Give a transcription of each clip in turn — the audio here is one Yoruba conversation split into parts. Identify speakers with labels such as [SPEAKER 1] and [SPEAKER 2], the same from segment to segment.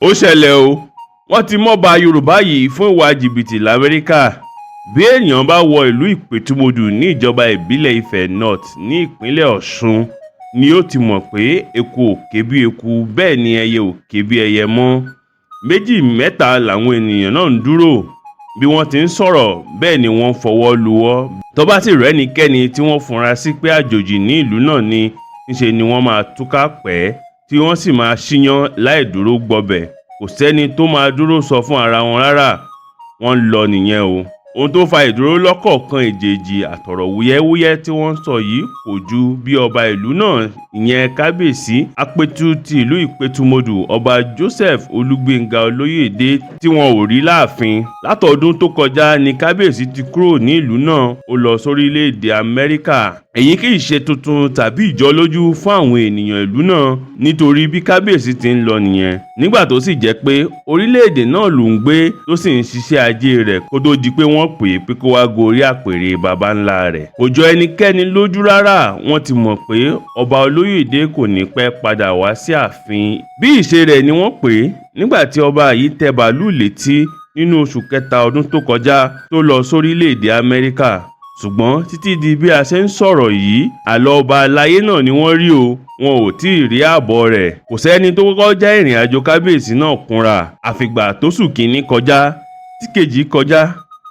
[SPEAKER 1] Ó ṣẹlẹ̀ o, wọ́n ti mọ́ba Yorùbá yìí fún ìwà jìbìtì lamẹ́ríkà. Bí èèyàn bá wọ ìlú Ìpẹ̀tùmọdù ní ìjọba ìbílẹ̀ Ife North ní ìpínlẹ̀ Ọ̀sùn ni yóò ti mọ̀ pé eku ò ké bí eku, bẹ́ẹ̀ ni ẹyẹ ò ké bí ẹyẹ mọ́. Méjì mẹ́ta làwọn ènìyàn náà ń dúró. Bí wọ́n ti ń sọ̀rọ̀, bẹ́ẹ̀ ni wọ́n ń fọwọ́ lùwọ́. Tó bá sì rẹ́nikẹ́ni tí wọ́n fura sí pé àjòjì ní ìlú náà ni, níṣe ni wọ́n máa túká pẹ́, tí wọ́n sì máa ṣíyàn láì dúró gbọbẹ̀. Kò sẹ́ni tó máa dúró sọ fún ara wọn rárá, wọ́n ń lọ nìyẹn o. Ohun tó fa ìdúró lọ́kọ̀ọ̀kan èjèèjì àtọ̀rọ̀ wúyẹ́wúyẹ́ tí wọ́n ń sọ yìí kò ju bí ọba ìlú náà, ìyẹn Kábíyèsí Apẹ̀tù ti ìlú Ìpẹ̀tùmọdù, Ọba Joseph Olúgbénga Olóyèdè, tí wọn ò rí láàfin. Látọdún tó kọjá ní kábíyèsí ti kúrò ní ìlú náà, ó lọ sórílẹ̀-èdè Amẹ́ríkà. Èyí kì í ṣe tuntun tàbí ìjọlójú fún àwọn ènìyàn ìlú náà, nítorí bí kábíyèsí ti ń lọ nìyẹn, nígbà tó sì jẹ́ pé orílẹ̀-èdè náà ló ń gbé, tó sì ń ṣiṣẹ́ ajé rẹ̀ kó tó di pé wọ́n pè é pé kó wá gorí àpèrè baba ńlá rẹ̀. Kò jọ ẹnikẹ́ni lójú rárá. Wọ́n ti mọ̀ pé Ọba Olóyèdè kò ní pẹ́ padà wá sí ààfin. Bí ìṣe rẹ̀ ni wọ́n pè é nígbà tí ọba yìí tẹ bàálù létí nínú oṣù kẹta ọdún tó kọjá tó lọ sórílẹ̀-èdè Amẹ́ríkà. Ṣùgbọ́n títí di bí a ṣe ń sọ̀rọ̀ yìí, àlọ́ ọba aláyé náà ni wọ́n rí o, wọn ò tí ì rí ààbọ̀ rẹ̀. Kò sẹ́ni tó kọ́kọ́ já ìrìn àjò kábíyèsí náà kúnra, àfìgbà tóṣù kínní kọjá, tí kejì kọjá,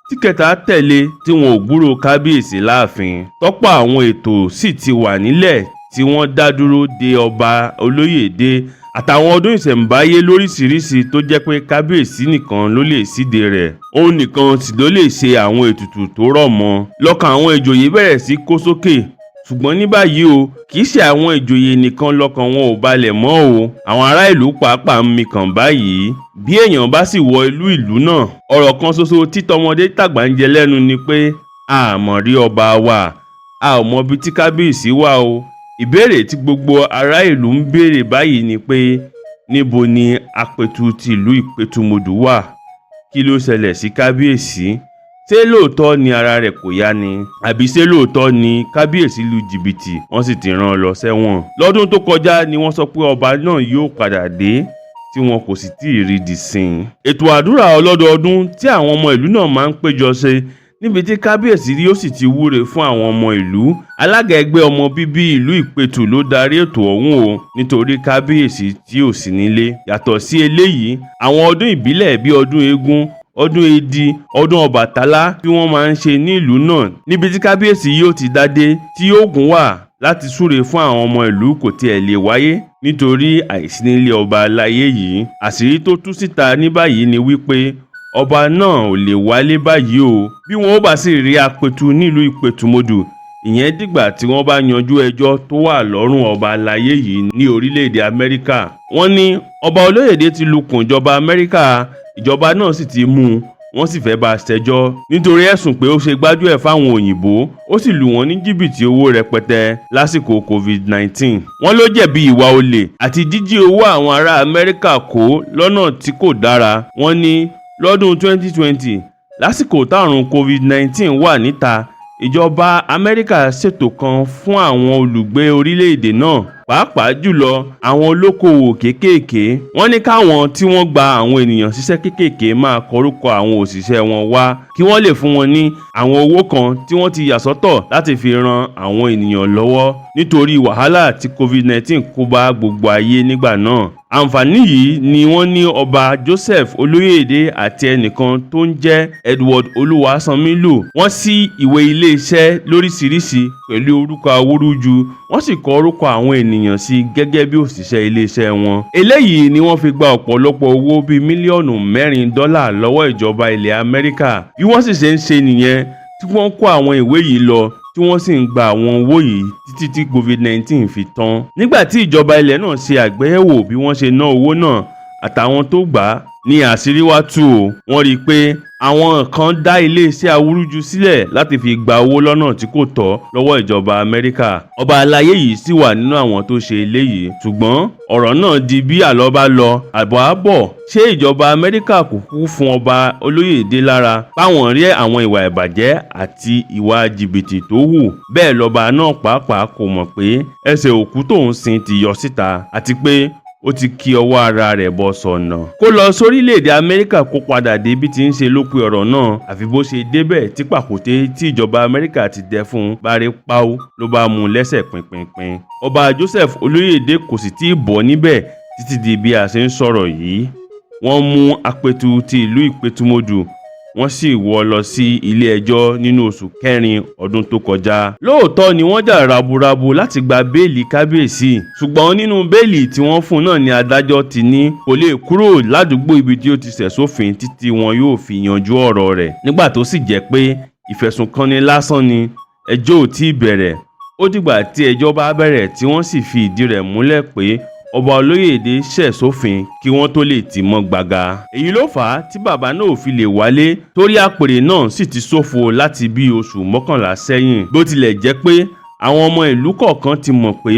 [SPEAKER 1] tí kẹta tẹ̀lé, tí wọn ò gbúròó kábíyèsí láàfin. Tọ́pọ̀ àwọn ètò sì ti wà nílẹ̀ tí wọ́n dá dúró de Ọba Olóyèdè, àtàwọn ọdún ìṣẹ̀ǹbáyé lóríṣiríṣi tó jẹ́ pé kábíyèsí nìkan ló lè ṣíde rẹ̀, òun nìkan sì ló lè ṣe àwọn ètùtù tó rọ̀ mọ́. Lọ́kàn àwọn ìjòyè bẹ̀rẹ̀ sí kó sókè. Ṣùgbọ́n ní báyìí o, kì í ṣe àwọn ìjòyè nìkan lọ́kàn wọn ò balẹ̀ mọ́ o, àwọn ará ìlú pàápàá ń mikàn báyìí. Bí èèyàn bá sì wọ ìlú ìlú náà, ọ̀rọ̀ kan ṣoṣo tí tọmọdé tàgbà ń jẹ lẹ́nu ni pé, "A mọ̀ rí ọba wa, a ò mọ ibi tí kábíyèsí wà o." Ìbéèrè tí gbogbo ará ìlú ń béèrè báyìí ni pé, níbo ni Apẹ̀tù tìlú Ìpẹ̀tùmọdù wà? Kí ló ṣẹlẹ̀ sí kábíyèsí? Ṣé lóòótọ́ ni ara rẹ̀ kò yá ni, àbí ṣé lóòótọ́ ni kábíyèsí lu jìbìtì, wọ́n sì ti rán an lọ sẹ́wọ̀n? Lọ́dún tó kọjá ni wọ́n sọ pé ọba náà yóò padà dé, tí wọn kò sì tí ì rí di sin. Ètò àdúrà ọlọ́dọọdún tí àwọn ọmọ ìlú náà máa ń péjọ ṣe, níbi tí kábíyèsí yóò sì ti wúre fún àwọn ọmọ ìlú, alága ẹgbẹ́ ọmọ bíbí ìlú Ìpẹ̀tù ló darí ètò ọ̀hún o, nítorí kábíyèsí tí ò sí nílé. Yàtọ̀ sí eléyìí, àwọn ọdún ìbílẹ̀ bíi ọdún eégún, ọdún Èdí, ọdún Ọbàtálá tí wọ́n máa ń ṣe ní ìlú náà, níbi tí kábíyèsí yóò ti dádé tí yóò gùn wá láti súre fún àwọn ọmọ ìlú, kò tiẹ̀ lè wáyé nítorí àìsí nílé ọba aláyé yìí. Àṣírí tó tú síta ní báyìí ni wípé ọba náà ò lè wálé báyìí o. Bí wọn ò bá sì rí Apẹ̀tù nílùú Ìpẹ̀tùmọdù, ìyẹn dìgbà tí wọ́n bá yanjú ẹjọ́ tó wà lọ́rùn ọba aláyé yìí ní orílẹ̀-èdè Amẹ́ríkà. Wọ́n ní Ọba Olóyèdè ti lukùn ìjọba Amẹ́ríkà, ìjọba náà sì ti mú un, wọ́n sì fẹ́ bá a ṣẹjọ́ nítorí ẹ̀sùn pé ó ṣe gbájúẹ̀ fáwọn òyìnbó, ó sì lù wọ́n ní jìbìtì owó rẹpẹtẹ lásìkò COVID-19. Wọ́n ló jẹ̀bi ìwà olè àti jíjí owó àwọn ará Amẹ́ríkà kó lọ́nà tí kò dára. Wọ́n ní lọ́dún 2020, lásìkò tárùn COVID-19 wà níta, ìjọba Amẹ́ríkà ṣètò kan fún àwọn olùgbé orílẹ̀-èdè náà, pàápàá jùlọ àwọn olókoòwò kéékèèké. Wọ́n ní káwọn tí wọ́n gba àwọn ènìyàn ṣiṣẹ́ kéékèèké máa kọrúkọ àwọn òṣìṣẹ́ wọn wá, kí wọ́n lè fún wọn ní àwọn owó kan tí wọ́n ti yà sọ́tọ̀ láti fi ran àwọn ènìyàn lọ́wọ́ nítorí wàhálà tí COVID-19 kó bá gbogbo ayé nígbà náà. Àǹfààní yìí ni wọ́n ní Ọba Joseph Olóyèdè àti ẹnìkan tó ń jẹ́ Edward Olúwaṣánmi lò. Wọ́n ṣí ìwé iléeṣẹ́ lóríṣiríṣi pẹ̀lú orúkọ awúrúju, wọ́n sì kọ orúkọ àwọn ènìyàn sí gẹ́gẹ́ bí òṣìṣẹ́ iléeṣẹ́ wọn. Eléyìí ni wọ́n fi gba ọ̀pọ̀lọpọ̀ owó bíi mílíọ̀nù 4 dọ́là lọ́wọ́ ìjọba ilẹ̀ Amẹ́ríkà. Bí wọ́n sì ṣe ń ṣe nìyẹn, tí wọ́n kó àwọn ìwé yìí lọ, tí wọ́n sì ń gba àwọn owó yìí títí tí COVID-19 fi tán. Nígbà tí ìjọba ilẹ̀ náà ṣe àgbéyẹ̀wò bí wọ́n ṣe ná owó náà àtàwọn tó gbà á ní àṣírí wá tú o. Wọ́n rí i pé àwọn kan dá iléeṣẹ́ awúrúju sílẹ̀ láti fi gba owó lọ́nà tí kò tọ́ lọ́wọ́ ìjọba Amẹ́ríkà. Ọba aláyé yìí sì wà nínú àwọn tó ṣe eléyìí. Ṣùgbọ́n ọ̀rọ̀ náà di bí àlọ́ bá lọ, àbọ̀ á bọ̀. Ṣé ìjọba Amẹ́ríkà kò kú fún Ọba Olóyèdè lára páwọn rí àwọn ìwà ìbàjẹ́ àti ìwà jìbìtì tó hù? Bẹ́ẹ̀ lọ́ba náà pàápàá kò mọ̀ pé ẹsẹ̀ òkú tóun sin ti yọ síta, àti pé Ó ti kí ọwọ́ ara rẹ̀ bọ́ sọ̀nà. Kó lọ sórílẹ̀‐èdè Amẹ́ríkà kó padà dé bí ti ń ṣe ló pe ọ̀rọ̀ náà, àfi bó ṣe débẹ̀ tí pàkúté tí ìjọba Amẹ́ríkà ti dẹ fún un bá rí páú ló bá mú un lẹ́sẹ̀ pinpinpin. Ọba Joseph Olóyèdè kò sì tí ì bọ́ níbẹ̀ títí di bí a ṣe ń sọ̀rọ̀ yìí. Wọ́n mú Apẹ̀tù ti ìlú Ìpẹ̀tùmọdù, wọ́n sì wọ́ ọ lọ sí ilé-ẹjọ́ nínú oṣù kẹrin ọdún tó kọjá. Lóòótọ́ ni wọ́n jà raburabu láti gba béèlì kábíyèsí, ṣùgbọ́n nínú béèlì tí wọ́n fún náà ni adájọ́ ti ní kò lè kúrò ládùúgbò ibi tí ó ti ṣẹ̀ sófin títí wọn yóò fi yanjú ọ̀rọ̀ rẹ̀. Nígbà tó sì jẹ́ pé ìfẹ̀sùnkanni lásán ni, ẹjọ́ ò tí ì bẹ̀rẹ̀. Ó dìgbà tí ẹjọ́ bá bẹ̀rẹ̀ tí wọ́n sì fi ìdí rẹ̀ múlẹ̀ pé ọba Olóyèdè ṣẹ̀ sófin kí wọ́n tó lè tì mọ́ gbàgà. Èyí ló fà á tí bàbá náà ò fi lè wálé, torí àpèrè náà sì ti ṣòfò láti bí oṣù 11 sẹ́yìn. Bó tilẹ̀ jẹ́ pé àwọn ọmọ ìlú kọ̀ọ̀kan ti mọ̀ pé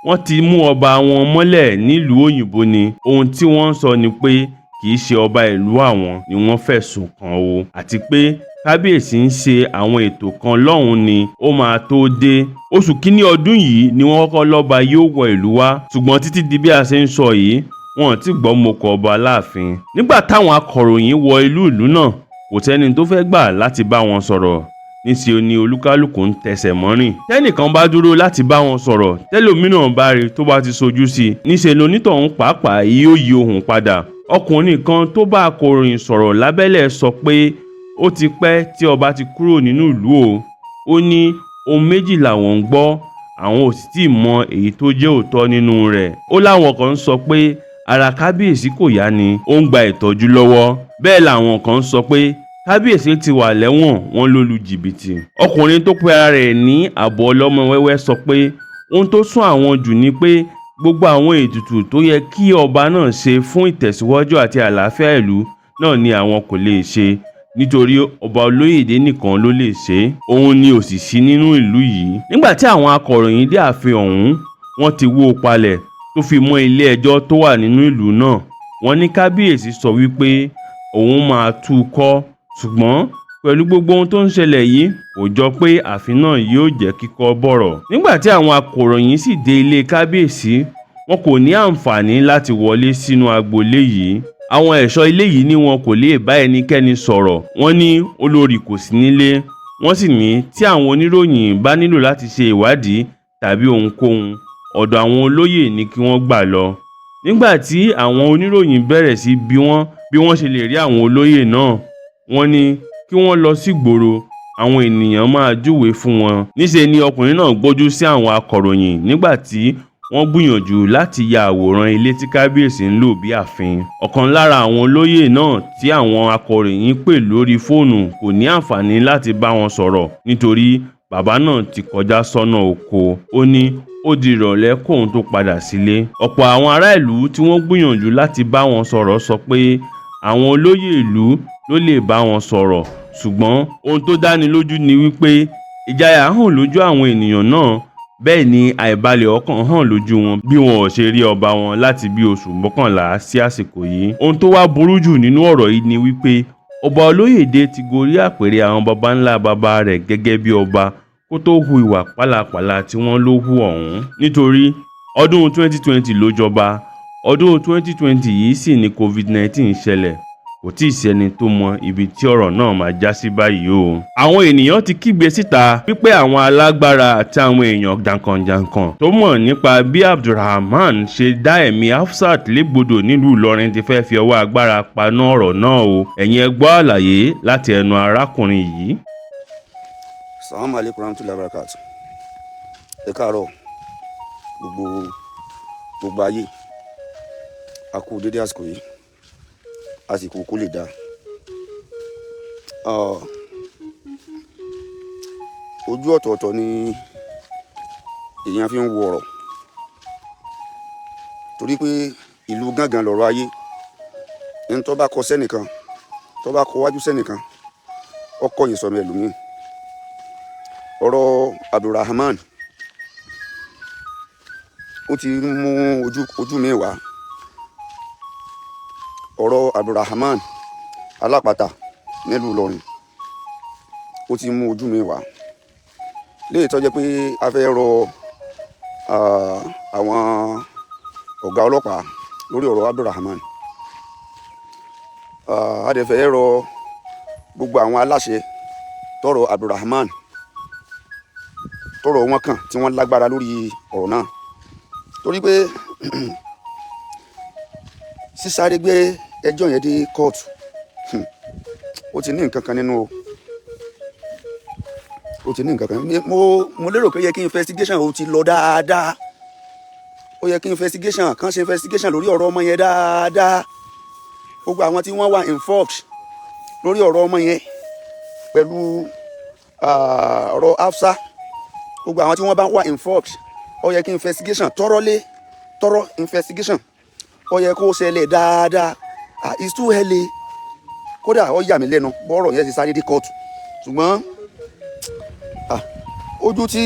[SPEAKER 1] wọ́n ti mú ọba wọn mọ́lẹ̀ nílùú òyìnbó ni, ohun tí wọ́n ń sọ ni pé kì í ṣe ọba ìlú àwọn ni wọ́n fẹ̀sùn kàn o, àti pé kábíyèsí ń ṣe àwọn ètò kan lọ́hùn-ún ni ó máa tó dé. Oṣù kínní ọdún yìí ni wọ́n kọ́kọ́ lọ́ba yóò wọ ìlú wá, ṣùgbọ́n títí di bí a ṣe ń sọ yìí, wọn ò tí gbọ́ mọ́kọ ọba láàfin. Nígbà táwọn akọ̀ròyìn wọ ìlú ìlú náà, kò sẹ́ni tó fẹ́ gbà láti bá wọn sọ̀rọ̀. Níṣe ni olúkálùkù ń tẹsẹ̀ mọ́rìn. Tẹ́nìkan bá dúró láti bá wọn sọ̀rọ̀, tẹ́lòmíràn bá rí tó bá ti sojú sí i, níṣe lonítọ̀hún pàápàá yóò yí ohùn padà. Ọkùnrin kan tó bá akọ̀ròyìn sọ̀rọ̀ lábẹ́lẹ̀ sọ pé ó ti pẹ́ tí ọba ti kúrò nínú ìlú o. Ó ní ohun méjì làwọn ń gbọ́, àwọn ò sì tí ì mọ èyí tó jẹ́ òótọ́ nínú rẹ̀. Ó láwọn kan ń sọ pé ara kábíyèsí kò yá ni, ó ń gba ìtọ́jú lọ́wọ́. Bẹ́ẹ̀ làwọn kan ń sọ pé kábíyèsí ti wà lẹ́wọ̀n, wọ́n ló lu jìbìtì. Ọkùnrin tó pe ara rẹ̀ ní àbọ̀ ọlọ́mọ wẹ́wẹ́ sọ pé ohun tó sún àwọn jù ni pé gbogbo àwọn ètùtù tó yẹ kí ọba náà ṣe fún ìtẹ̀síwájú àti àlàáfíà ìlú náà ni àwọn kò lè ṣe, nítorí ọba Olóyèdè nìkan ló lè ṣe é, òun ni ò sì sí nínú ìlú yìí. Nígbà tí àwọn akọ̀ròyìn dé ààfin ọ̀hún, wọ́n ti wó o palẹ̀ tó fi mọ́ ilé ẹjọ́ tó wà nínú ìlú náà. Wọ́n ní kábíyèsí sọ wípé òun máa tú u kọ́, ṣùgbọ́n pẹ̀lú gbogbo ohun tó ń ṣẹlẹ̀ yìí, kò jọ pé ààfin náà yóò jẹ́ kíkọ́ bọ̀rọ̀. Nígbà tí àwọn akọ̀ròyìn sì dé ilé kábíyèsí, wọn kò ní àǹfààní láti wọlé sínú agboolé yìí. Àwọn ẹ̀ṣọ́ ilé yìí ní wọn kò lè bá ẹnikẹ́ni sọ̀rọ̀. Wọ́n ní olórí kò sí nílé. Wọ́n sì ní tí àwọn oníròyìn bá nílò láti ṣe ìwádìí tàbí ohunkóhun, ọ̀dọ̀ àwọn olóyè ni kí wọ́n gbà lọ. Nígbà tí àwọn oníròyìn bẹ̀rẹ̀ sí bí wọ́n bí wọ́n ṣe lè rí àwọn olóyè náà, wọ́n ní kí wọ́n lọ sígboro, àwọn ènìyàn máa júwe fún wọn. Níṣe ni ọkùnrin náà gbójú sí àwọn akọ̀ròyìn nígbà tí wọ́n gbìyànjú láti ya àwòrán ilé tí kábíyèsí ń lò bí ààfin. Ọ̀kan lára àwọn olóyè náà tí àwọn akọ̀ròyìn pè lórí fóònù kò ní àǹfààní láti bá wọn sọ̀rọ̀ nítorí bàbá náà ti kọjá sọ́nà oko. Ó ní ó di ìrọ̀lẹ́ kóun tó padà sílé. Ọ̀pọ̀ àwọn ará ìlú tí wọ́n gbìyànjú láti bá wọn sọ̀rọ̀ sọ pé àwọn olóyè ìlú ló lè bá wọn sọ̀rọ̀, ṣùgbọ́n ohun tó dáni lójú ni wípé ìjayà hàn lójú àwọn ènìyàn náà, bẹ́ẹ̀ ni àìbalẹ̀ ọkàn hàn lójú wọn bí wọn ò ṣe rí ọba wọn láti bí oṣù 11 sí àsìkò yìí. Ohun tó wá burú jù nínú ọ̀rọ̀ yìí ni wípé ọba Olóyèdè ti gorí àpèrè àwọn baba ńlá baba rẹ̀ gẹ́gẹ́ bí ọba kó tó hu ìwà pálapàla tí wọ́n ló hu ọ̀hún. Nítorí ọdún 2020 ló jọba, ọdún 2020 yìí sì ni COVID-19 ṣẹlẹ̀. Kò tí ì sẹ́ni tó mọ ibi tí ọ̀rọ̀ náà máa já sí báyìí o. Àwọn ènìyàn ti kígbe síta wípé àwọn alágbára àti àwọn èèyàn jàǹkànjàǹkàn tó mọ̀ nípa bí Abdulrahman ṣe dá ẹ̀mí Hafsat légbodò nílùú Ìlọrin ti fẹ́ fi ọwọ́ agbára paná ọ̀rọ̀ náà o. Ẹ̀yin ẹ gbọ́ àlàyé láti ẹnu arákùnrin yìí.
[SPEAKER 2] Salamu alaikum warahmatullahi wabarakatuh. Ẹ káàárọ̀ gbogbo gbogbo ayé. A kú dédé àsìkò yìí. Àsìkò kó lè dáa. Ojú ọ̀tọ̀ọ̀tọ̀ ni èèyàn fi ń wo ọ̀rọ̀. Torí pé ìlú gángan lọ̀rọ̀ ayé. Ẹni tó bá kọ sẹ́nìkan, tó bá kọ wájú sẹ́nìkan, ó kọ̀yìn sọmọ ẹlòmíì. Ọ̀rọ̀ Abdulrahman ó ti mú ojú mi wá. Ọ̀rọ̀ Abdulrahman alápatà nílùú Ìlọrin ó ti mú ojú mi wá. Léyìí tó jẹ́ pé a fẹ́ rọ àwọn ọ̀gá ọlọ́pàá. Lórí ọ̀rọ̀ Abdulrahman, a dẹ̀ fẹ́ rọ gbogbo àwọn aláṣẹ tọ́rọ̀ Abdulrahman, tọ́rọ̀ wọn kàn, tí wọ́n lágbára lórí ọ̀rọ̀ náà, torí pé sísáré gbé ẹjọ́ yẹn dé kóòtù, ó ti ní nǹkan kan nínú o, ó ti ní nǹkan kan. Mo lérò pé ó yẹ kí investigation ó ti lọ dáadáa. Ó yẹ kí investigation kan ṣe investigation lórí ọ̀rọ̀ ọmọ yẹn dáadáa. Gbogbo àwọn tí wọ́n wà involved lórí ọ̀rọ̀ ọmọ yẹn pẹ̀lú ọ̀rọ̀ Hafsa, gbogbo àwọn tí wọ́n bá wà involved, ó yẹ kí investigation thoroughly thorough investigation, ó yẹ kó ṣẹlẹ̀ dáadáa. Ah, it's too early. Kódà ó yà mí lẹ́nu bọ́rọ̀ yẹn ti sáré dé kóòtù, ṣùgbọ́n ojú tí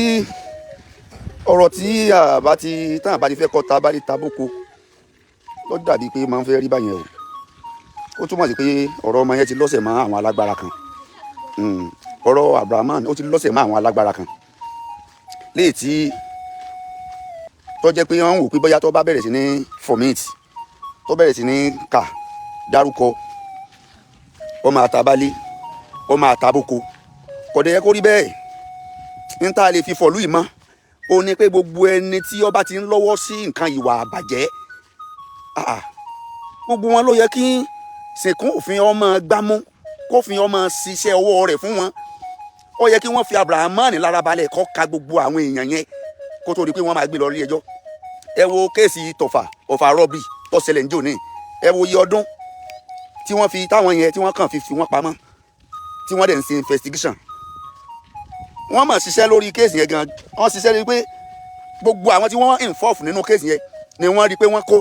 [SPEAKER 2] ọ̀rọ̀ tí àbá ti tán àbá ti fẹ́ kọ́ ta bá ti ta bóko ló dàbí pé máa ń fẹ́ rí báyẹn o. Ó túmọ̀ sí pé ọ̀rọ̀ ọmọ yẹn ti lọ́sẹ̀ mọ́ àwọn alágbára kan. Ọ̀rọ̀ Abrahaman, ó ti lọ́sẹ̀ mọ́ àwọn alágbára kan léyìí tí tó jẹ́ pé wọ́n ń wò pé bóyá tó bá bẹ̀rẹ̀ sí ní vomit, tó bẹ̀rẹ̀ sí ní kà dárúkọ, ó máa ta bálé, ó máa ta bóko. Kò dẹ̀ yẹ kó rí bẹ́ẹ̀. Ní tá a lè fi fọ̀lú ìmọ̀ ó ní pé gbogbo ẹni tí ó bá ti ń lọ́wọ́ sí nǹkan ìwà àbàjẹ́, gbogbo wọn ló yẹ kí sìnkún òfin ọmọ gbámú, kófin ọmọ ṣiṣẹ́ ọwọ́ rẹ̀ fún wọn. Ó yẹ kí wọ́n fi Abrahaman lára balẹ̀, kó ka gbogbo àwọn èèyàn yẹn kó tó di pé wọ́n máa gbé lọ ilé ẹjọ́. Ẹ wo case tọ̀fà Ọ̀fà robbery tó ṣẹlẹ̀ ní jòní. Ẹ wo iye ọdún tí wọ́n fi táwọn yẹn tí wọ́n kàn fi fi wọ́n pamọ́, tí wọ́n dẹ̀ ń ṣe investigation. Wọ́n mọ̀ ṣiṣẹ́ lórí case yẹn gan. Wọ́n ṣiṣẹ́ lórí pé gbogbo àwọn tí wọ́n involve nínú case yẹn ni wọ́n rí pé wọ́n kó,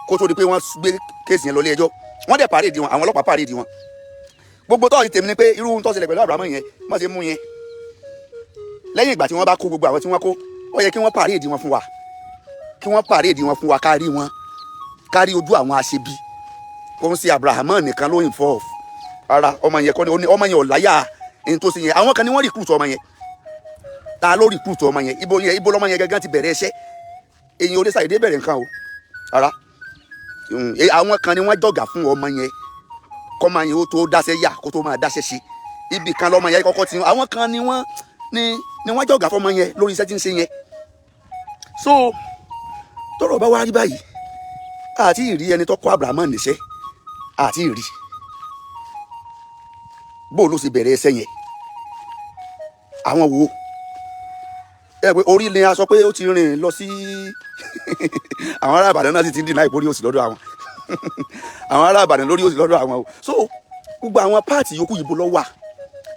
[SPEAKER 2] kó tó di pé wọ́n gbé case yẹn lọ ilé ẹjọ́. Wọ́n dẹ̀ parade wọn, àwọn ọlọ́pàá parade wọn. Gbogbo tọ́ọ̀sì tèmi ni pé irú tó ṣẹlẹ̀ pẹ̀lú Abrahamu yẹn, wọ́n ṣe mú yẹn, lẹ́yìn ìgbà tí wọ́n bá kó gbogbo àwọn tí wọ́n kó, ó yẹ kí wọ́n parade wọn fún wa, kí wọ́n parade wọn fún wa, ká rí wọn, ká rí ojú àwọn aṣebi. Kò ń ṣe Abrahamu nìkan ló involve. Rárá, ọmọ yẹn kọ́ ni. Ọmọ yẹn ò láyà ẹni tó ṣe yẹn. Àwọn kan ní wọ́n recruit ọmọ yẹn. Ta ló recruit ọmọ yẹn? Ibo yẹn, ibo lọmọ yẹn gangan ti bẹ̀rẹ̀ iṣẹ́? Èyàn ò lè ṣàìdé bẹ̀rẹ̀ nǹkan o. Rárá, àwọn kan ni wọ́n jọ̀gà fún ọmọ yẹn kọ́mọ yẹn ó tó dáṣẹ́ yà, kó tó máa dáṣẹ́ ṣe. Ibì kan lọ́mọ yẹn kọ́kọ́ ti, àwọn kan ni wọ́n ni wọ́n jọ̀gà fọmọ yẹn lórí iṣẹ́ tí ń ṣe yẹn. So tọ́rọ̀ bá wá rí báyìí, àti ìrí ẹni tó kọ́ Abrahamu níṣẹ́, àti ìrí bó ló ṣe bẹ̀rẹ̀ ẹsẹ̀ yẹn, àwọn wo ẹ pé orí ni a sọ pé ó ti rìn lọ sí. Àwọn ará Ìbàdàn náà sì ti ń dìnnà ìpórí òsì lọ́dọ̀ àwọn, àwọn ará Ìbàdàn lórí òsì lọ́dọ̀ àwọn o. So gbogbo àwọn parts yòókù yìí, bó lọ wà?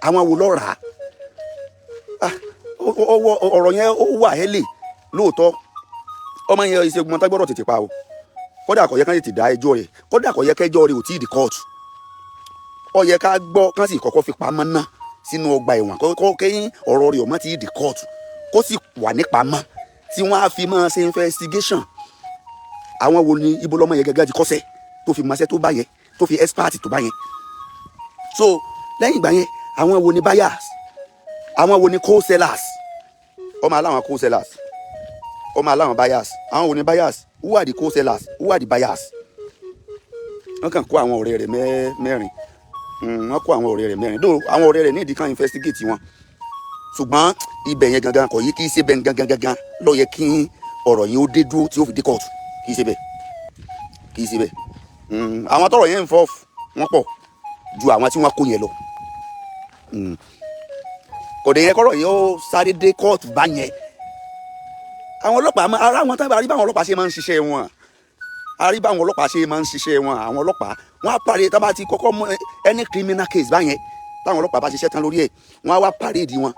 [SPEAKER 2] Àwọn wo lọ rà á? Ọwọ́ ọ̀rọ̀ yẹn, ó wà hẹ́lẹ̀ lóòótọ́. Ọmọ yẹn, ìṣègùn mọ́tà gbọ́dọ̀ tètè pa o. Kódà kò yẹ ká tètè dá ẹjọ́ rẹ̀, kódà kò yẹ kẹjọ́ rẹ̀ ò tí ì di kóòtù. Ó yẹ ká gbọ́ kán sì kọ́kọ́ fi pamọ́ ná sínú ọgbà ẹ̀wọ̀n, kọ́ kẹ́yìn ọ̀rọ̀ rẹ̀ ò mọ́ tí ì di kóòtù, kó sì wà nípamọ́ tí wọ́n á fi máa ṣe investigation. Àwọn wo ni? Ibo lọ́mọ yẹn gẹ́gẹ́ ti kọ́ṣẹ́ tó fi mọṣẹ́ tó bá yẹn, tó fi expert tó bá yẹn? So lẹ́yìn ìgbà yẹn, àwọn wo ni buyers? Àwọn wo ni co-sellers? Ọmọ aláwọn co-sellers, ọmọ aláwọn buyers. Àwọn wo ni buyers? Who are the co-sellers? Who are the buyers? Wọ́n kàn kó àwọn ọ̀rẹ́ rẹ̀ mẹ́rin. Wọ́n kó àwọn ọ̀rẹ́ rẹ̀ mẹ́rin dó. Àwọn ọ̀rẹ́ rẹ̀ ní ìdí kan investigate wọn, ṣùgbọ́n ibẹ̀ yẹn gangan kò yí, kí í ṣe bẹ́ẹ̀ gangan gangan ló yẹ kí ọ̀rọ̀ yẹn ó dé dúró tí ó fi dé kóòtù. Kì í ṣe bẹ́ẹ̀, kì í ṣe bẹ́ẹ̀. Àwọn tọ́rọ̀ yẹn ń fọ́, wọ́n pọ̀ ju àwọn tí wọ́n kó yẹn lọ. Kò dé yẹn kọ́rọ̀ yẹn ó sáré dé kóòtù bá yẹn. Àwọn ọlọ́pàá ara wọn tábà rí báwọn ọlọ́pàá ṣe máa ń ṣiṣẹ́ wọn, a rí báwọn ọlọ́pàá ṣe máa ń ṣiṣẹ́ wọn. Àwọn ọlọ́pàá, wọ́n á parí tá bá ti kọ́kọ́ mú any criminal case báyẹn, táwọn ọlọ́pàá bá ṣiṣẹ́ tán lórí ẹ̀, wọ́n á wá parade wọn,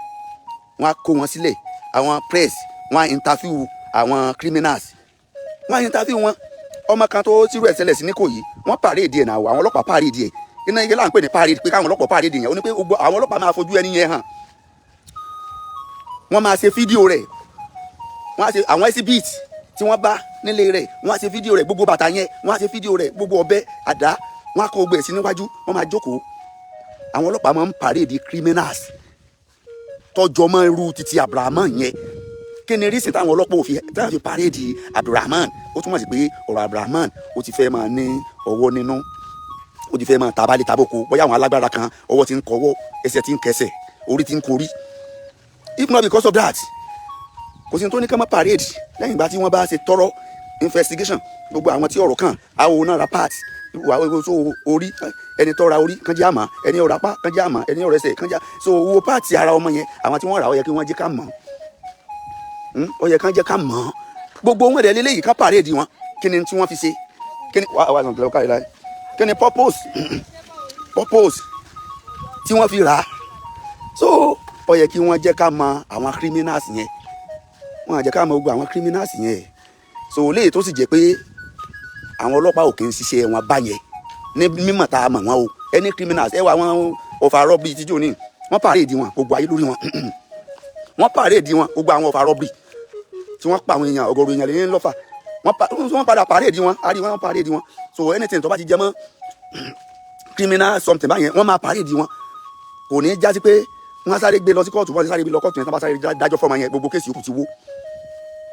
[SPEAKER 2] wọ́n á kó wọn sílẹ̀. Àwọn press, wọ́n á interview àwọn criminals, wọ́n á interview wọn. Ọmọ kan tó tírú ẹ̀ ṣẹlẹ̀ sí ní Ìkòyí, wọ́n parade ẹ̀ náà. Àwọn ọlọ́pàá parade ẹ̀. Iná igi là ń pè ní parade, pé káwọn ọlọ́pàá parade yẹn, ó ní pé gbogbo àwọn ọlọ́pàá máa fojú ẹni yẹn hàn, wọ́n máa ṣe fídíò rẹ̀, wọ́n á ṣe àwọn exhibit tí wọ́n bá nílé rẹ̀, wọ́n á ṣe fídíò rẹ̀, gbogbo bàtà yẹn, wọ́n á ṣe fídíò rẹ̀, gbogbo ọ̀bẹ, àdá, wọ́n á kó gbogbo ẹ̀ sí níwájú, wọ́n máa jókòó. Àwọn ọlọ́pàá máa ń parade criminals tọjọ́ mọ́ irú títí Abrahamu yẹn. Kí ni reason táwọn ọlọ́pàá òfin táwọn fi parade Abdulrahman? Ó túmọ̀ sí pé ọ̀rọ̀ Abdulrahman, ó ti fẹ́ máa ní ọwọ́ nínú, ó ti fẹ́ máa tabalẹ̀ taboko. Bóyá àwọn alágbára kan, ọwọ́ ti ń kọwọ́, ẹsẹ̀ ti ń kẹsẹ̀, orí ti ń korí. If not because of that, kò sí ní tó ní ká má parade lẹ́yìn ìgbà tí wọ́n bá ṣe thorough investigation. Gbogbo àwọn tí ọ̀rọ̀ kàn, àwọn náà ra part so orí, ẹni tó ra orí kan jẹ́ àmọ́, ẹni ó ra apá kan jẹ́ àmọ́, ẹni ó ra ẹsẹ̀ kan jẹ́. So owó part ara ọmọ yẹn, àwọn tí wọ́n rà, ó yẹ kí wọ́n jẹ́ ká mọ̀. Ó yẹ kán jẹ́ ká mọ̀. Gbogbo wọn rẹ̀ lélẹ́yìí, ká parade wọn. Kí ni tí wọ́n fi ṣe? Kí ni wàá wàá sọ̀rọ̀ káyọ̀ láyé? Kí ni purpose tí wọ́n fi rà á? So ó yẹ kí wọ́n jẹ́ ká mọ̀ àwọn criminals yẹn. Wọ́n á jẹ́ ká mọ̀ gbogbo àwọn criminals yẹn. So léyìí tó sì jẹ́ pé àwọn ọlọ́pàá ò kì í ṣiṣẹ́ wọn báyẹn ní mímọ̀ tá a mọ̀ wọn o. Any criminals, ẹ wà wọn Ọ̀fà robbery tíjọ́ ní, wọ́n parade wọn, gbogbo ayé lórí wọn. Wọ́n parade wọn, gbogbo àwọn Ọ̀fà robbery tí wọ́n pa àwọn èèyàn, ọ̀gọ̀rọ̀ èèyàn lè ní lọ́fà, wọ́n padà parade wọn, a rí wọn parade wọn. So anything tó bá ti jẹ mọ́ criminal something báyẹn, wọ́n máa parade wọn. Kò ní í jásí pé wọ́n sáré gbé lọ sí kóòtù. Wọ́n ti sáré gbé lọ kóòtù yẹn, tí wọ́n bá sáré dájọ́ fọ́mọ yẹn, gbogbo case yòókù ti wó.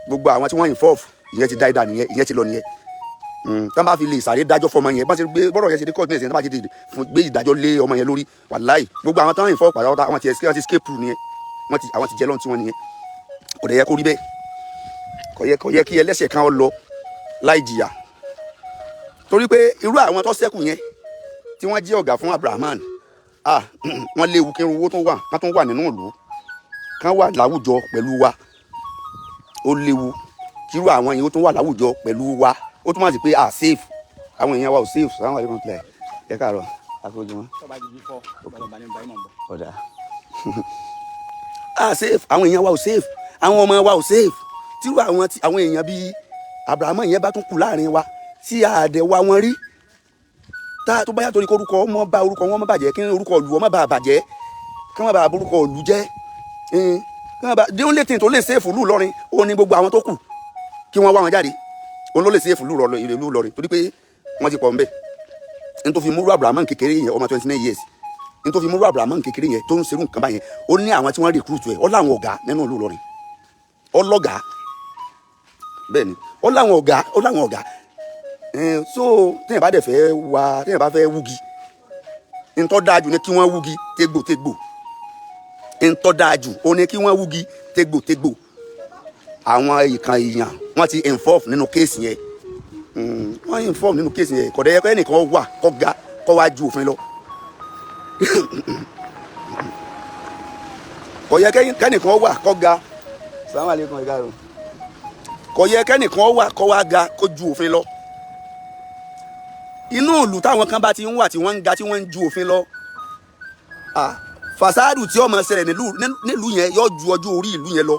[SPEAKER 2] Gbogbo àwọn tí wọ́n involve, ìyẹn ti dá ìdá nìyẹn, ìyẹn ti lọ nìyẹn. Tí wọ́n bá fi lè sáré dájọ́ fọ́mọ yẹn, bá ṣe gbé bọ́rọ̀ yẹn ṣe dé kóòtù yẹn, tí wọ́n bá ti fún gbé ìdájọ́ lé ọmọ yẹn lórí, wàláì, gbogbo àwọn tí wọ́n involve pàtàkì, àwọn ti escape nìyẹn. Wọ́n ti àwọn ti jẹ́ lọ́n tí wọ́n nìyẹn. Kò dẹ̀ yẹ kó rí bẹ́ẹ̀. Kò yẹ kí ẹlẹ́ṣẹ̀ kan lọ láì jìyà, torí pé irú àwọn tó ṣẹ́kù yẹn tí wọ́n jẹ́ ọ̀gá fún Abrahaman, ah, wọ́n léwu kí owó tó wà kán tó wà nínú ìlú, kán wà láwùjọ pẹ̀lú wa. Ó léwu kí irú àwọn yìí ó tún wà láwùjọ pẹ̀lú wa. Ó túmọ̀ sí pé ah, safe, àwọn èèyàn wa ò safe. Sáwọn àyè kan tilẹ̀ ẹ káàárọ̀ akójúmọ́. Ọ̀dà, ah, safe, àwọn èèyàn wa ò safe, àwọn ọmọ wa ò safe. Tírú àwọn tí àwọn èèyàn bíi Abrahamu yẹn bá tún kù láàrin wa tí àdẹ wa wọn rí tá tó bá yà, torí kórúkọ ọmọ bá orúkọ wọn má bàjẹ́, kí orúkọ ìlú ọmọ bá bàjẹ́, kí wọ́n bá orúkọ ìlú jẹ́, kí wọ́n bá. The only thing tó lè save ìlú Ìlọrin, òun ni gbogbo àwọn tó kù, kí wọ́n wá wọn jáde. Òun ló lè save ìlú Ìlọrin, torí pé wọ́n ti pọ̀ nbẹ̀. N tó fi múrú Abrahamu kékeré yẹn, ọmọ 29 years, n tó fi múrú Abrahamu kékeré yẹn tó ń serú nǹkan báyẹn, ó ní àwọn tí wọ́n recruit ẹ̀, ó láwọn ọ̀gá nínú ìlú Ìlọrin, ó lọ́gàá. Bẹ́ẹ̀ ni, ó láwọn ọ̀gá, ó láwọn ọ̀gá. So téèyàn bá dẹ̀ fẹ́ wá, téèyàn bá fẹ́ wúgi, ntọ́ dáa jù ni kí wọ́n wúgi tégbòtégbò. Ntọ́ dáa jù ó ní kí wọ́n wúgi tégbòtégbò. Àwọn ìkan èèyàn, wọ́n ti involve nínú case yẹn. Wọ́n involve nínú case yẹn. Kò dẹ̀ yẹ kó ẹnìkan wà kó ga, kó wá ju òfin lọ. Kò yẹ kẹ́nìkan wà kó ga. Salamu aleykum, ẹ káàárọ̀. Kò yẹ kẹ́nìkan wà kó wá ga, kó ju òfin lọ. Inú ìlú táwọn kan bá ti ń wà, tí wọ́n ń ga, tí wọ́n ń ju òfin lọ, ah, fasadu tí ó máa ṣẹlẹ̀ nílùú yẹn yóò ju ọjọ́ orí ìlú yẹn lọ.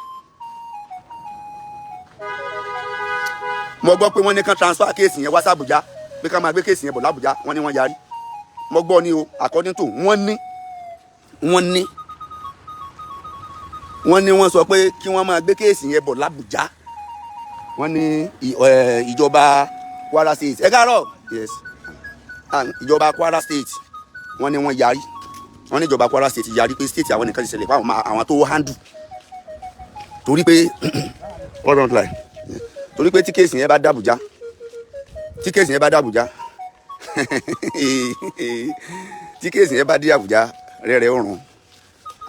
[SPEAKER 2] Mo gbọ́ pé wọ́n ní kán transfer case yẹn wá sí Àbújá, pé ká máa gbé case yẹn bọ̀ l'Àbújá. Wọ́n ní wọ́n yarí. Mo gbọ́ ní o, according to wọ́n ní wọ́n sọ pé kí wọ́n máa gbé case yẹn bọ̀ l'Àbújá. Wọ́n ní ìjọba Kwara State, ẹ káàárọ̀, yes, ìjọba Kwara State, wọ́n ní wọ́n yarí. Wọ́n ní ìjọba Kwara State yarí pé state àwọn nìkan ti ṣẹlẹ̀ fáwọn àwọn tó handle, torí pé hold on line, torí pé tí case yẹn bá dàbújá, tí case yẹn bá dàbújá, tí case yẹn bá dé Àbújá, rẹ́rẹ́ ọ̀run,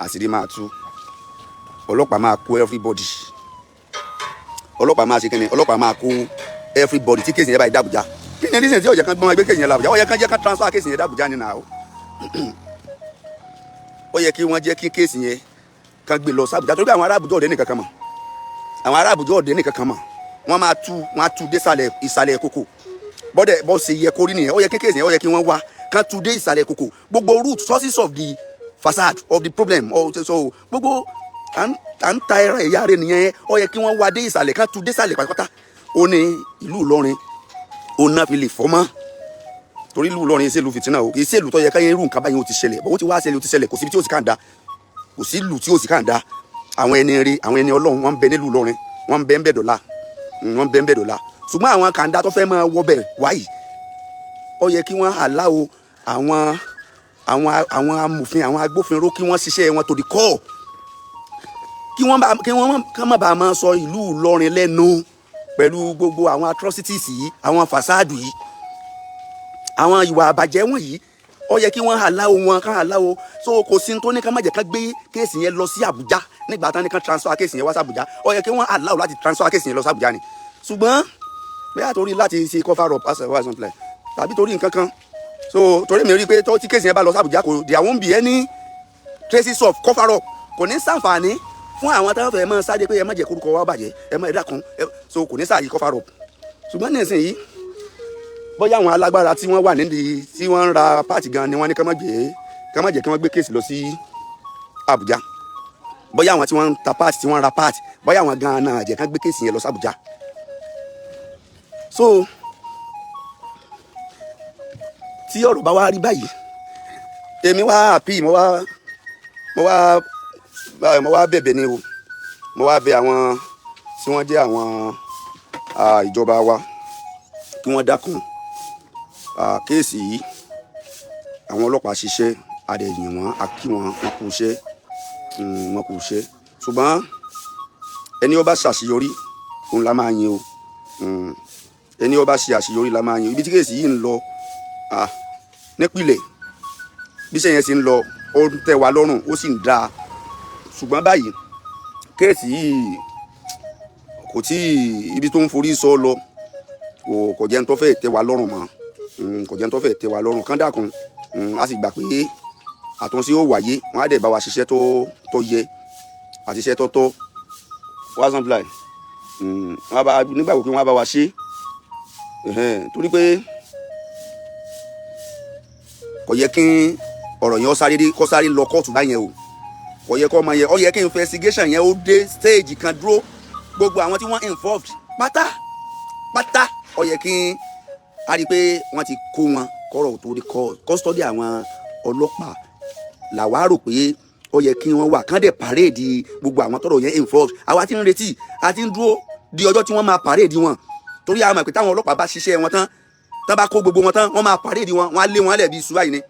[SPEAKER 2] àṣírí máa tú, ọlọ́pàá máa kó everybody. Ọlọ́pàá máa ṣe kíni? Ọlọ́pàá máa kó everybody tí case yẹn bá dé Àbújá. Kí ni reason tí ó yẹ kán gbọ́n ẹgbẹ́ case yẹn l'Àbújá? Ó yẹ kán jẹ́ kán transfer case yẹn dàbújá ni nàá. Ó yẹ kí wọ́n jẹ́ kí case yẹn kán gbé lọ sàbújá, torí pé àwọn ará Àbújá ọ̀dẹ́ nìkan kan mọ̀, àwọn ará Àbújá ọ̀dẹ́ nìkan kan mọ̀. Wọ́n máa tú, wọ́n á tú dé ìsàlẹ̀ ìsàlẹ̀ kòkò. Bọ́dẹ̀ bọ́ ṣe yẹ kórí nìyẹn. Ó yẹ kí case yẹn, ó yẹ kí wọ́n wá kán tú dé ìsàlẹ̀ kòkò, gbogbo root sources of the fasad, of the problem. So gbogbo à ń ta ẹran ẹ̀yà rẹ̀ nìyẹn. Ó yẹ kí wọ́n wá dé ìsàlẹ̀, kán tú dé ìsàlẹ̀ pátápátá. Ó ní ìlú Ìlọrin ó náà fi lè fọ́ mọ́, torí ìlú Ìlọrin ṣe ìlú fìtínà o. Kì í ṣe ìlú tó yẹ káyé irú nǹkan báyìí ó ti ṣẹlẹ̀ bó ti wá ṣẹlẹ̀. Ó ti ṣẹlẹ̀, kò síbi tí ó sì kàn dá, kò sí ìlú tí ó sì kàn dá. Àwọn ẹni rí, àwọn ẹni Ọlọ́run, wọ́n ń bẹ nílùú Ìlọrin, wọ́n ń bẹ ń bẹ dọ̀la, wọ́n ń bẹ ń bẹ dọ̀la. Ṣùgbọ́n àwọn kàńdá tó fẹ́ máa wọ bẹ̀ wáyìí, ó yẹ kí wọ́n allow àwọn amòfin, àwọn agbófinró, kí wọ́n ṣiṣẹ́ wọn to the core. Kí wọ́n bá kí wọ́n kán má bàa máa sọ ìlú Ìlọrin lẹ́nu pẹ̀lú gbogbo àwọn atrocities yìí, àwọn fàsáàdù yìí, àwọn ìwà àbàjẹ́ wọ̀nyí. Ó yẹ kí wọ́n allow wọn, kán allow. So kò sí tó ní ká má jẹ́ ká gbé case yẹn lọ sí Àbújá. Nígbà tán ní ká transfer case yẹn wá sí Àbújá, ó yẹ kí wọ́n allow láti transfer case yẹn lọ sí Àbújá ni. Ṣùgbọ́n bẹ́ẹ̀ torí láti ṣe cover up as a something like tàbí torí nǹkan kan, so torí mi rí i pé tó tí case yẹn bá lọ sí Àbújá, kò, there won't be any traces of cover up. Kò ní sàǹfààní fún àwọn táwọn fẹ́ máa sáré pé ẹ má jẹ́ kórúkọ wa bàjẹ́, ẹ má, ẹ dákun ẹ. So kò ní sáàyè cover up. Ṣùgbọ́n nísìnyí, bóyá àwọn alágbára tí wọ́n wà nídìí tí wọ́n ń ra parts gan ni wọ́n ní ká má jẹ́ kí wọ́n gbé case lọ sí Àbújá. Bóyá àwọn tí wọ́n ń ta parts, tí wọ́n ń ra parts, bóyá àwọn gan náà jẹ́ ká gbé case yẹn lọ sí Àbújá. So tí ọ̀rọ̀ bá wá rí báyìí, èmi wá àpì, mo wá bẹ̀bẹ̀ ni o. Mo wá bẹ̀ àwọn tí wọ́n jẹ́ àwọn ìjọba wa kí wọ́n dákun. Case yìí, àwọn ọlọ́pàá ṣiṣẹ́, adẹ̀yìn wọn, a kí wọn, wọn kú iṣẹ́, wọn kú iṣẹ́. Ṣùgbọ́n ẹni ó bá ṣàṣeyọrí, òun la máa yin o. Ẹni ó bá ṣe àṣeyọrí la máa yin. Ibi tí case yìí ń lọ nípìnlẹ̀, bí iṣẹ́ yẹn ṣe ń lọ, ó ń tẹ́ wa lọ́rùn, ó sì ń dáa. Ṣùgbọ́n báyìí, case yìí kò tí ibi tó ń forí sọ lọ, kò jẹ́ ń tó fẹ́ tẹ́ wa lọ́rùn mọ́. Kò jẹ́ ń tó fẹ́ tẹ́ wa lọ́rùn. Kán dákun, a sì gbà pé àtúnṣe ó wáyé, wọ́n á dẹ̀ bá wa ṣiṣẹ́ tó yẹ àti iṣẹ́ tó tọ́. Wá supply, wọ́n á bá nígbàgbọ́ pé wọ́n á bá wa ṣe, torí pé kò yẹ kí ọ̀rọ̀ yẹn ó sáré dé, kó sáré lọ kóòtù báyẹn o. Kò yẹ kó ọmọ yẹn, ó yẹ kí investigation yẹn ó dé stage kan dúró. Gbogbo àwọn tí wọ́n involved pátá pátá, ó yẹ kí a rí i pé wọ́n ti kó wọn kọ́rọ̀ tó di custody. Àwọn ọlọ́pàá làwa rò pé ó yẹ kí wọ́n wà, kán dẹ̀ parade gbogbo àwọn tọ́rọ̀ yẹn involved. Àwa ti ń retí, a ti ń dúró di ọjọ́ tí wọ́n máa parade wọn, torí a mọ̀ pé táwọn ọlọ́pàá bá ṣiṣẹ́ wọn tán, tán bá kó gbogbo wọn tán, wọ́n máa parade wọn, wọ́n á lé wọn lẹ̀ bí iṣu báyìí ni.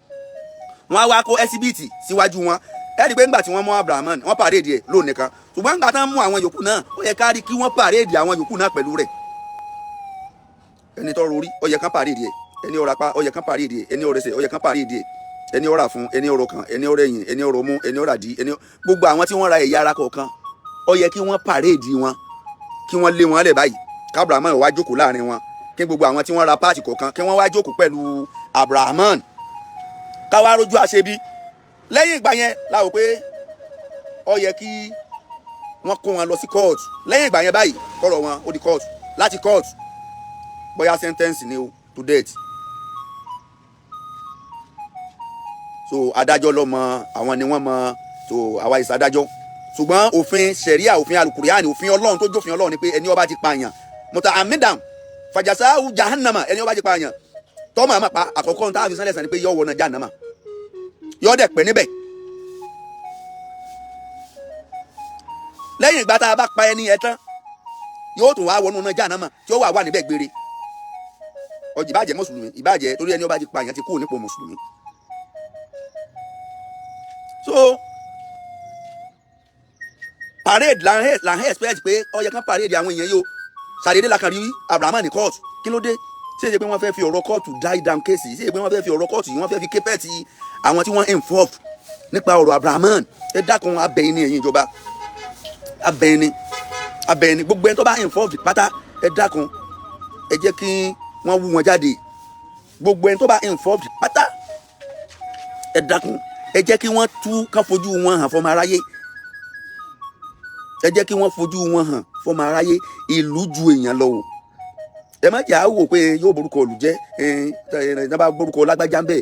[SPEAKER 2] Wọ́n á wá kó exhibit síwájú wọn. Ẹ rí i pé ńgbà tí wọ́n mú Abraham, wọ́n parade ẹ̀ lónìí kan. Ṣùgbọ́n ńgbà tán mú àwọn yòókù náà, ó yẹ ká rí kí wọ́n parade àwọn yòókù náà pẹ̀lú rẹ̀. Ẹni tó rorí, ó yẹ kán parade ẹ̀. Ẹni ọ̀rọ̀ apá, ó yẹ kán parade ẹ̀. Ẹni ọ̀rọ̀ ẹsẹ̀, ó yẹ kán parade ẹ̀. Ẹni ọ̀rọ̀ àfún, ẹni ọ̀rọ̀ kan, ẹni ọ̀rọ̀ ẹ̀yìn, ẹni ọ̀rọ̀ mú, ẹni ọ̀rọ̀ àdí, ẹni gbogbo àwọn tí wọ́n ra ẹ̀yà ara kọ̀ọ̀kan, ó yẹ kí wọ́n parade wọn, kí wọ́n lé wọn lẹ̀ báyìí, kábàámọ̀ wá jókòó láàrin wọn, kí gbogbo àwọn tí wọ́n ra parts kọ̀ọ̀kan, kí wọ́n wá jókòó pẹ̀lú Abrahaman, káwá rójú àṣebí. Lẹ́yìn ìgbà yẹn la wò pé ó yẹ kí wọ́n kó wọn lọ sí court. Lẹ́yìn ìgbà yẹn báyìí, kọ́rọ̀ wọn ó di court. Láti court, bóyá sentence ni o to death. So adájọ́ ló mọ, àwọn ni wọ́n mọ. So àwa ìsàdájọ́. Ṣùgbọ́n òfin ṣẹ̀ríà, òfin alukuriani, òfin Ọlọ́run tó jófin Ọlọ́run ni pé ẹni ó bá ti pààyàn, mọ̀tà amídàm fàjàsáwù jahannama, ẹni ó bá ti pààyàn tọ́mọ̀ àmà pa, àkọ́kọ́ tá a fi sánlẹ̀ sàn ni pé yọ wọnà jahannama, yọ dẹ̀ pẹ́ níbẹ̀. Lẹ́yìn ìgbà tá a bá pa ẹni yẹn tán, yóò tún wá wọnú náà jahannama tí ó wà wà níbẹ̀ gbére. Ọjì ìbàjẹ́ mùsùlùmí ìbàjẹ́, torí ẹni ó bá ti pààyàn ti kúrò nípò mùsùlùmí. So parade là ń expect pé ó yẹ kán parade àwọn èèyàn yìí o. Ṣàdédé la kàn rí Abraham ní court. Kí ló dé? Ṣé ṣe pé wọ́n fẹ́ fi ọ̀rọ̀ kóòtù die down case? Ṣé ṣe pé wọ́n fẹ́ fi ọ̀rọ̀ kóòtù yìí, wọ́n fẹ́ fi képẹ̀tì àwọn tí wọ́n involve nípa ọ̀rọ̀ Abraham? Ẹ dákun, abẹ́yìn ní ẹ̀yin ìjọba, abẹ́yìn ní, abẹ́yìn ní. Gbogbo ẹni tó bá involve pátá, ẹ dákun, ẹ jẹ́ kí wọ́n wú wọn jáde. Gbogbo ẹni tó bá involve pátá, ẹ dákun, ẹ jẹ́ kí wọ́n tú kán fojú wọn hàn fọmọ aráyé. Ẹ jẹ́ kí wọ́n fojú wọn hàn fọmọ aráyé. Ìlú ju èèyàn lọ o. Ẹ má jà á wò pé yóò borúkọ ìlú jẹ́. Ẹ ẹ bá borúkọ lágbájá ń bẹ̀,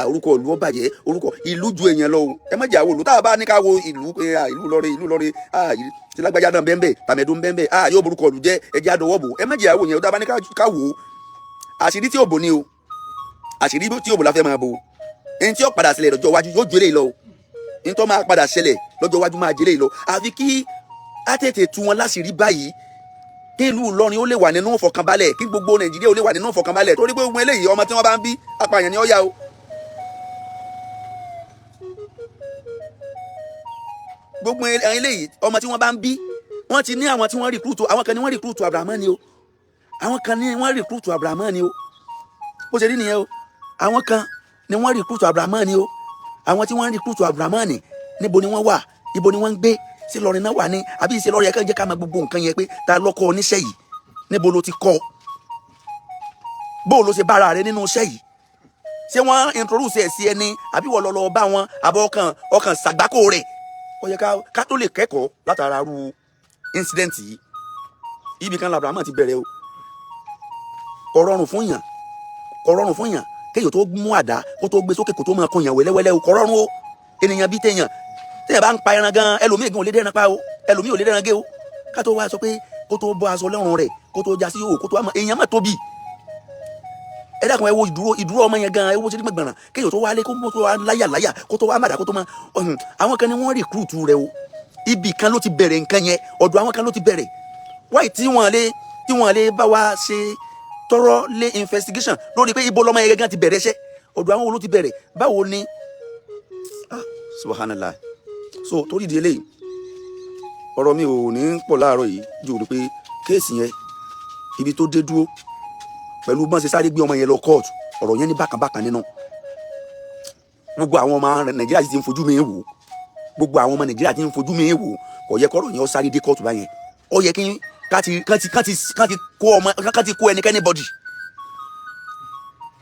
[SPEAKER 2] orúkọ ìlú ó bàjẹ́. Orúkọ ìlú ju èèyàn lọ o. Ẹ má jà á wò ìlú tá a bá ní ká wo ìlú pé ìlú lọrẹ, ìlú lọrẹ, tí lágbájá náà bẹ́ẹ̀ bẹ́ẹ̀, tàmẹ̀dún bẹ́ẹ̀ bẹ́ẹ̀, yóò borúkọ ìlú jẹ́, ẹ jẹ́ àdọwọ́ bò. Ẹ má jà á wò yẹn. Tá a bá ní ká wò ó, àṣírí tí ò bò ní o. Àṣírí tí ò bò la fẹ́ máa bò. Ẹni tí ó padà ṣẹlẹ̀ lọ́jọ́ iwájú yóò ju eléyìí lọ o. Ẹni tó máa padà ṣẹlẹ̀ lọ́jọ́ iwájú máa jẹ eléyìí lọ. Àfi kí á tètè tú wọn láṣìírí báyìí, kí ìlú Ìlọrin ó lè wà nínú ìfọ̀kànbalẹ̀, kí gbogbo Nàìjíríà ó lè wà nínú ìfọ̀kànbalẹ̀, torí pé gbogbo eléyìí, ọmọ tí wọ́n bá ń bí, apààyàn ni ó yá o. Gbogbo eléyìí, ọmọ tí wọ́n bá ń bí, wọ́n ti ní àwọn tí wọ́n recruit. Àwọn kan ní wọ́n recruit Abrahamu ni o. Àwọn kan ní wọ́n recruit Abrahamu ni o. Bó ṣe rí nìyẹn o. Àwọn kan ní wọ́n recruit Abrahamu ni o. Àwọn tí wọ́n recruit Abrahamu ni, níbo ni wọ́n wà? Ibo ni wọ́n ń gbé? Sí Ìlọrin náà wà ní àbí ìṣe Ìlọrin? Ẹ̀ka jẹ́ ká máa gbogbo nǹkan yẹn pé ta lọ́kọ́ oníṣẹ́ yìí? Níbo ló ti kọ́? Bó ló ṣe bára rẹ nínú iṣẹ́ yìí? Ṣé wọ́n introduce ẹ̀ sí ẹni, àbí wọ́n lọ lọ bá wọn, àbọ̀ ọkàn ṣàgbákò rẹ̀? Ó yẹ ká tó lè kẹ́kọ̀ọ́ látara ru incident yìí. Ibì kan làbàrámà ti bẹ̀rẹ̀ o. Kò rọrùn fún yàn, kò rọrùn fún yàn kéèyàn tó mú àdá, kó tó gbé sókè, kó tó máa kan yàn wẹ́lẹ́wẹ́lẹ́ o. Kò rọrùn o. Ènìyàn bíi téèyàn téèyàn bá ń pa ẹran gan, ẹlòmíì gan ò lè dẹ́ran pa o. Ẹlòmíì ò lè dẹ́ran gé o. Ká tó wá sọ pé kó tó bọ́ aṣọ lọ́rùn rẹ̀, kó tó já sí òwò, kó tó wá mọ èèyàn má tóbi. Ẹ dákun, ẹ wo ìdúró ọmọ yẹn gan. Ẹ wo ṣe ní gbọ̀ngbọ̀nràn kéèyàn tó wálé, kó tó wá láyà láyà, kó tó wá màdà, kó tó máa. Àwọn kan ní wọ́n recruit rẹ o. Ibì kan ló ti bẹ̀rẹ̀ nǹkan yẹn. Ọ̀dọ̀ àwọn kan ló ti bẹ̀rẹ̀. Wáyé tí wọ́n lè bá wa ṣe tọrọ lé investigation lórí pé ibo lọmọ yẹn gangan ti bẹ̀rẹ̀ iṣẹ́? Ọ̀dọ̀ àwọn wo ló ti bẹ̀rẹ̀? Báwo ni? Ah, subhanallah. So torí di eléyìí, ọ̀rọ̀ mi ò ní pọ̀ láàárọ̀ yìí ju ní pé case yẹn, ibi tó dé dúró pẹ̀lú bọ́n ṣe sáré gbé ọmọ yẹn lọ kóòtù, ọ̀rọ̀ yẹn ní bákan bákan nínú. Gbogbo àwọn ọmọ Nàìjíríà ti ń fojú mi wò. Gbogbo àwọn ọmọ Nàìjíríà ti ń fojú mi wò. Kò yẹ kọ́rọ̀ yẹn ó sáré dé kóòtù báyẹn. Ó yẹ kí ká ti kó ọmọ, ká ti kó ẹnikẹ́ni body.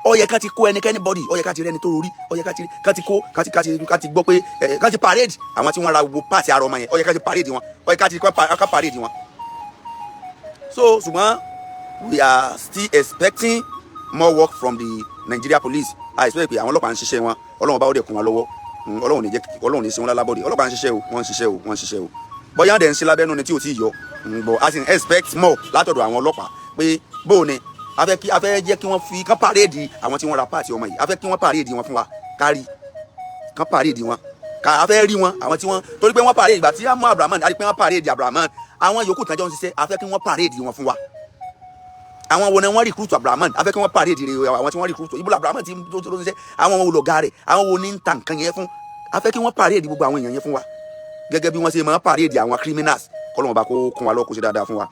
[SPEAKER 2] Ó yẹ ká ti kó ẹnikẹ́ni body. Ó yẹ ká ti rẹ́ni tó rorí. Ó yẹ ká ti kó ká ti gbọ́ pé ẹ ká ti parade àwọn tí wọ́n ra gbogbo parts ara ọmọ yẹn. Ó yẹ ká ti parade wọn. Ó yẹ ká parade wọn. So ṣùgbọ́n we are still expecting more work from the Nigeria police. I expect pé àwọn ọlọ́pàá ń ṣiṣẹ́ wọn. Ọlọ́run bá ó dẹ̀ kún wọn lọ́wọ́. Ọlọ́run ní jẹ́, Ọlọ́run ní ṣe wọn lálábọ̀dé. Ọlọ́pàá ń ṣiṣẹ́ o, wọ́n ń ṣiṣẹ́ o, wọ́n ń ṣiṣẹ́ o. Bóyá dẹ̀ ń ṣe lábẹ́nú ni tí ò tí ì yọ. But I still expect more látọ̀dọ̀ àwọn ọlọ́pàá pé bóò ni a fẹ́ jẹ́ kí wọ́n fi kán parade àwọn tí wọ́n ra parts ọmọ yìí. A fẹ́ kí wọ́n parade wọn fún wa, kárí kán parade wọn, ká a fẹ́ rí wọn, àwọn tí wọ́n, torí pé wọ́n parade ìgbà tí a mú Abrahamu, a rí pé wọ́n parade Abrahamu. Àwọn yòókù tán jọ ń ṣiṣẹ́, a fẹ́ kí wọ́n parade wọn fún wa. Àwọn wo ni wọ́n recruit Abrahamu? A fẹ́ kí wọ́n parade rẹ̀, àwọn tí wọ́n recruit. Ibo Abrahamu ti tó ń ṣiṣẹ́? Àwọn wo lọ̀gá rẹ̀? Àwọn wo ni ń ta nǹkan yẹn fún? A fẹ́ kí wọ́n parade gbogbo àwọn èèyàn yẹn fún wa, gẹ́gẹ́ bí wọ́n ṣe máa parade àwọn criminals. Kọ́lọ́mọba kó kún wa lọ́, kó ṣe dáadáa fún wa.